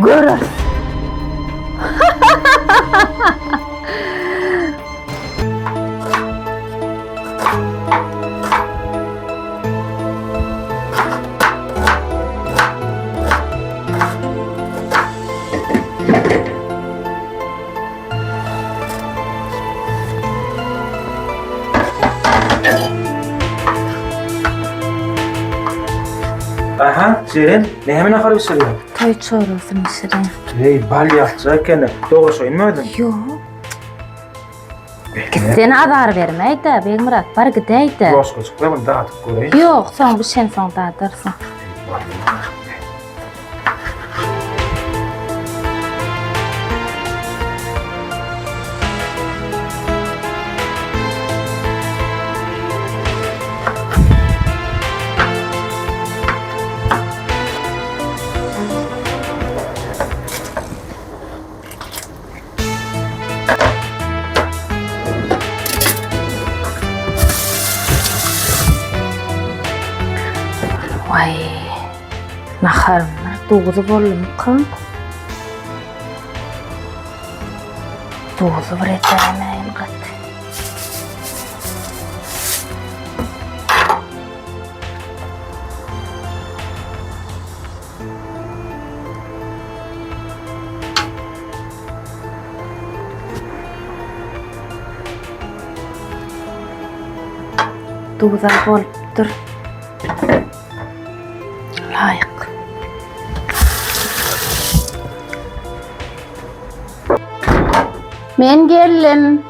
göreris. Aha, Jeren, näme nahar bişirýäň? Toý çorbasyny bişirýän. Eý, bal ýakjak ekeni. Doguşaýynmy özüň? Ýok. Gitsen azar bermäý-dä, Begmyrat, bar gidäý-dä. Ýoşgajykla bunu dadyp göreýin. Ýok, soň bişensoň dadarsyň. Waý, naharym bir duzy boldumyka? Duzy bir edäýmäýin gaty. Duza bolupdyr. Laýyk. Men geldim.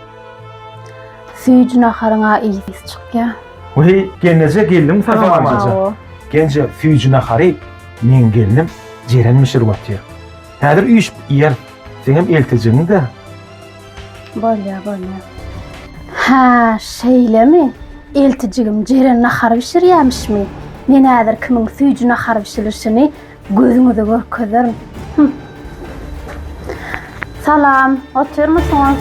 Süýji naharyňa ysy çykýar. Weý, gelneje geldiňmi salam Genje süýji nahary meň gelnim Jeren bişirip otyr. Häzir üýşüp iýeris. Seňem eltejegiň-dä. Bolýa, bolýa. Hä, şeýlemi? Eltijigim Jeren nahar bişirýämişmi? Men häzir kimiň süýji nahar bişirişini gözüňize görkezerin. Hüm. Salam, otyrmysyňyz?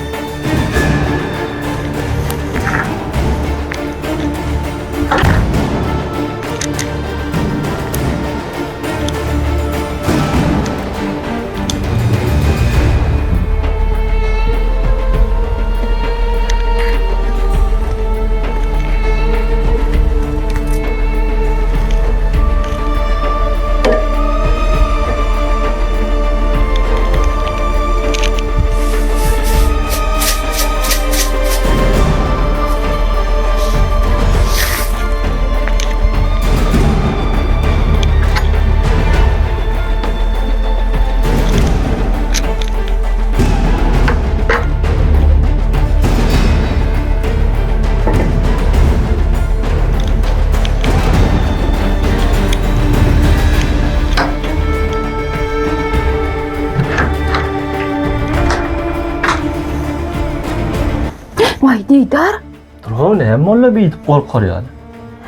Waý, Didar. Turhaw näme boldy beýdip gorkar ýaly?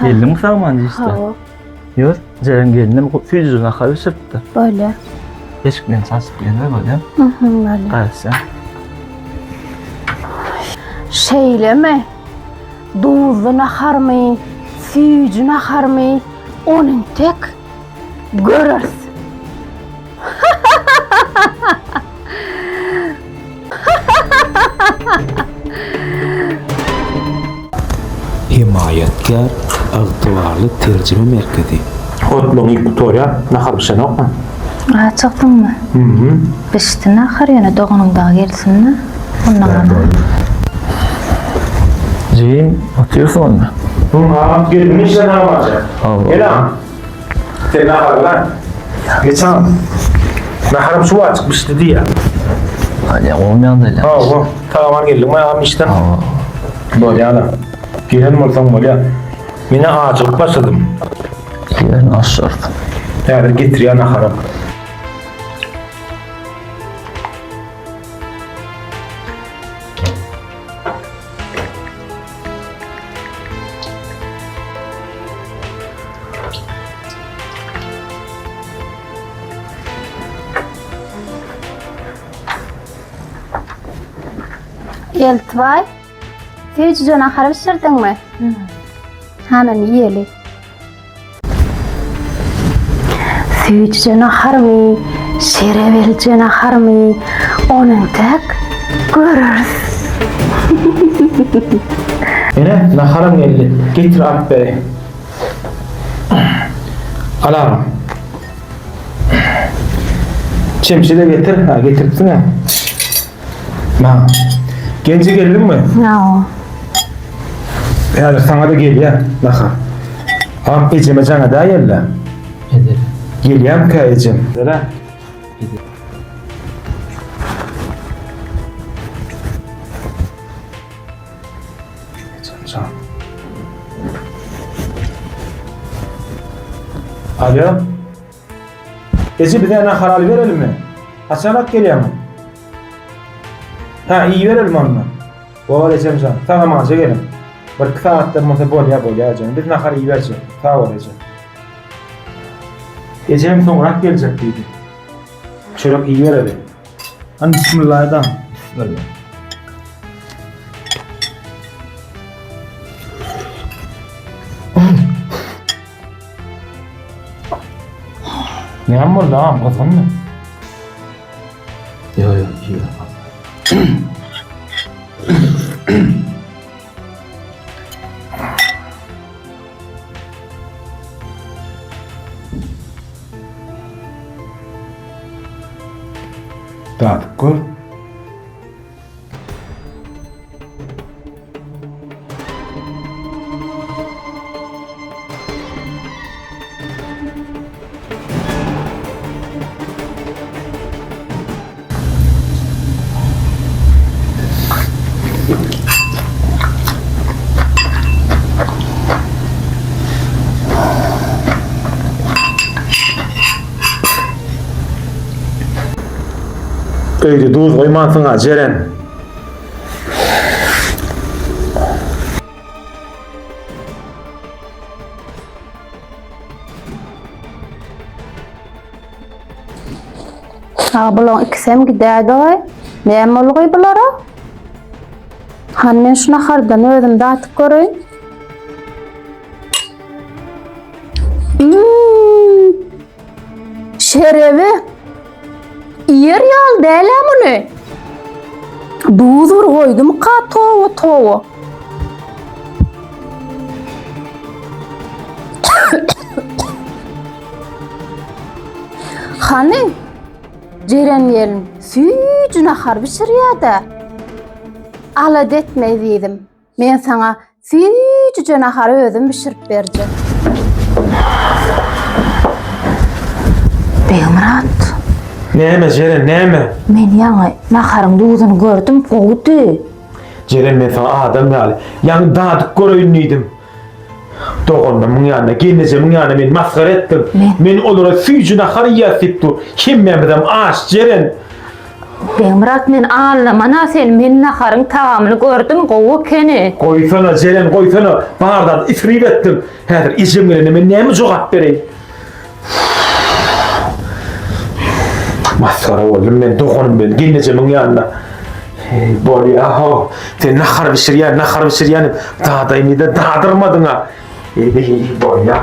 Geldiňmi sagman işte? Hawa. Ýör, Jeren gelinem süýjüje nahar bişiripdir. Bolýar. Eşiklerini çalşyp gelme bolýar. Mhm, bolýar. Garaşýan. Şeýlemi? Duzly naharmy, süýji naharmy, ony entek göreris. Hemaýatkär Ygtybarly terjime merkezi. Otlaň iýip gutarýar, nahar bişenokmy? Açykdyňmy? Bişdi nahar, ýöne doganyň dagy gelsin-de, ondan alaryn. Jigim, otyrsyň onda. Agam geldim işden agam. Gel agam. Sen naharlan. Geç agam. Naharym şu açyk bişdi diýýär. Hadi oğlum ýagdaýlar. Hawa, tagaman geldiňmi agam işden? Hawa. Bolýar-da. Gelen bolsaň bolýar. Men-ä ajygyp başladym. Ýerini aşyrt. Häzir getirýän naharym. Eltbaý, süýjüje nahar bişirdiňmi? Hany iýeli. Süýjüje naharmy? Şerebelije naharmy, ony entek göreris. Ene, naharam geldi. Getir alyp bereýin. Al agam. Çemçe-de getir. Ha, getiripsiň-ä. Ma. Genje geldiňmi? Hawa. Häzir saňa-da gelýär nahar. Agam, ejeme jaň edäýeli-le. Edeli. Gelýärmikä ejem? Edeli. Ejem jan. Alo. Eje bize nahar alyberelimi? Haçanrak gelýäňiz? Ha, iýiberelimi onda? Bor ejem jan, sag amanca geliň. Bir-iki sagatdan bolsa bolýa, bolýa ejem. Biz nahar iýiberjek. Sag bol eje. Ejem soňrak geljek diýdi. Çörek iýibereli. Hany bismillah aýdaň. Bismillah. Näme boldy agam, gyzgynmy? Ýok, ýok, ýok. Dadyp gör. Öýde duz goýmansyň-a, Jeren. Ha, bulaň ikisem gidäýdi-oý. Näme bolgy bulara? Hany men şu nahardan özüm datyp göreýin. Hmm. Şerebi. Iýer ýaly däl-ä muny. Duz bir goýdumyka towa towa. Hany Jeren gelin süýji nahar bişirýär-dä. Alada etme ezizim. Men saňa süýjüje nahary özüm bişirip berjek. Begmyrat. Näme, Jeren, näme? Men ýaňy naharyň duzuny gördüm, gowudy. Jeren, men saňa adam ýaly, ýaňy dadyp göreýin diýdim. Doganlarymyň ýanynda, gelnejemiň ýanynda meni masgara etdiň. Men olara süýji nahar iýýäs diýip dur. Hemmämizem aç, Jeren. Begmyrat men allamana seni men naharyň tagamyny gördüm gowy ekeni. Goýsana Jeren goýsana bar zady isrip etdiň. Häzir ejem gelende men näme jogap bereýin. Masgara boldum men doganym bilen gelnejemiň ýanynda. Heý bolýa how sen nahar bişirýän nahar bişirýän diýip dadaýyn diýde dadyrmadyň-a. Eý bolýa.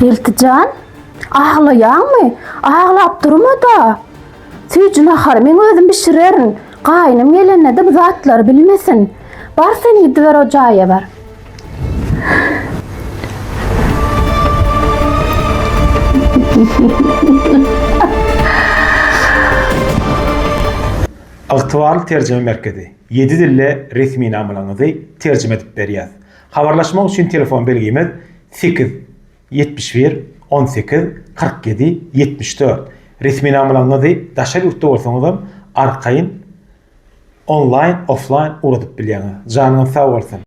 Iltijan, aglaýaňmy? Aglap durma-da. Süýji nahary men özüm bişirerin. Gaýynym gelende-de bu zatlary bilmesin. Bar sen gidiber o jaýa bar. Ygtybarly terjime merkezi. Ýedi dilde resminamalaryňyzy terjime edip berýäs. Habarlaşmak üçin telefon belgimiz 8 71 18 47 74. Resminamalaryňyzy daşary ýurtda bolsaňyzam arkaýyn onlaýn, oflaýn ugradyp bilýäňiz. Janyňyz sag bolsun!